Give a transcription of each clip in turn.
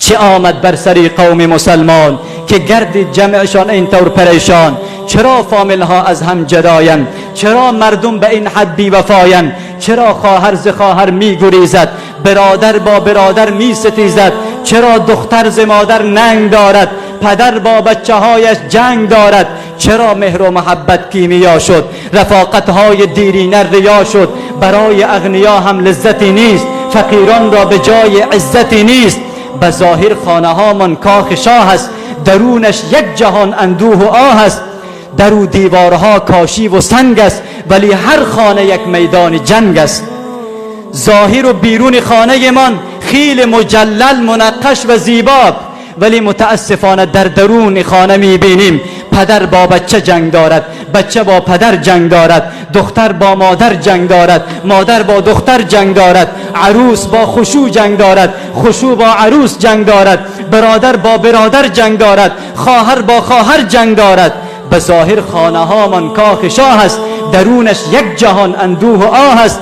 Чӣ омад бар сари қавми мусалмон, ки гардид ҷамъшон ин тавр парешон? Чаро фомилҳо аз ҳам ҷудоянд? Чаро мардум ба ин ҳад бевафоянд? Чаро хоҳар зи хоҳар мегурезад, бародар бо бародар меситезад? Чаро духтар зи модар нанг дорад, падар бо бачаҳояш ҷанг дорад? Чаро меҳру муҳаббат кимиё шуд, рафоқатҳои дирина риё шуд? Барои ағниё ҳам лаззате нест, фақиронро ба ҷои иззате нест. Ба зоҳир хонаҳомон кохи шоҳ аст, дарунаш як ҷаҳон андӯҳу оҳ аст. Дару деворҳо кошиву санг аст, вале ҳар хона як майдони ҷанг аст. Зоҳиру беруни хонаамон хеле муҷаллал, мунаққаш ва зебо, вале мутаассифона дар даруни хона мебинем падар бо бача ҷанг дорад, бача бо падар ҷанг дорад, духтар бо модар ҷанг дорад, модар бо духтар ҷанг дорад, арӯс бо хушӯ ҷанг дорад, хушӯ бо арӯс ҷанг дорад, бародар бо бародар ҷанг дорад, хоҳар бо хоҳар ҷанг дорад. Ба зоҳир хонаҳомон кохи шоҳ аст, дарунаш як ҷаҳон андӯҳу оҳ аст.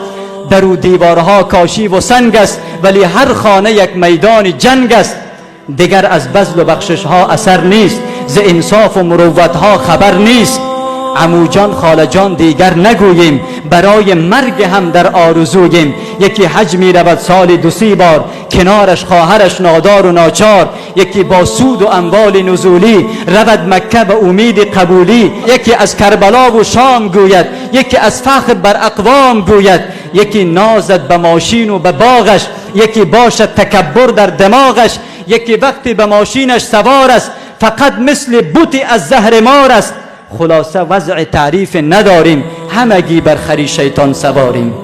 Дару деворҳо кошиву санг аст, вале ҳар хона як майдони ҷанг аст. Дигар аз базлу бахшишҳо асар нест, зи инсофу мурувватҳо хабар нест. Амӯҷон, холаҷон дигар нагӯем, барои марг ҳам дар орзуем. Яке ҳаҷ меравад соли ду-се бор, канораш хоҳараш нодору ночор. Яке бо суду амволи нузулӣ равад Макка ба умеди қабулӣ. Яке аз Карбалову Шом гӯяд, яке аз фахр бар ақвом гӯяд. Яке нозад ба мошину ба боғаш, яке бошад такаббур дар димоғаш. Яке вақте ба мошинаш савор аст, фақат мисли бути аз заҳри мор аст. Хулоса, вазъи таъриф надорем, ҳамагӣ бар хари шайтон саворем.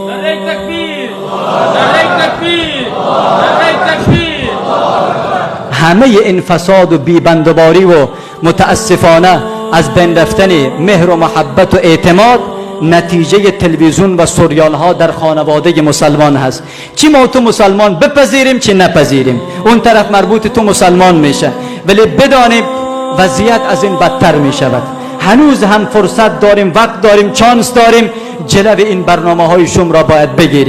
Нараи такбир! Нараи такбир! Нараи такбир! Ҳамаи ин фасоду бебандуборӣ ва мутаассифона аз байн рафтани меҳру муҳаббату эътимод натиҷаи телевизион ва сериалҳо дар хонаводаи мусалмон ҳаст. Чӣ мо ту мусалмон бипазирем, чӣ напазирем, он тараф марбути ту мусалмон меша, вале бидонем, вазъият аз ин бадтар мешавад. Ҳанӯз ҳам фурсат дорем, вақт дорем, шанс дорем, ҷилави ин барномаҳои шумро бояд бигирем.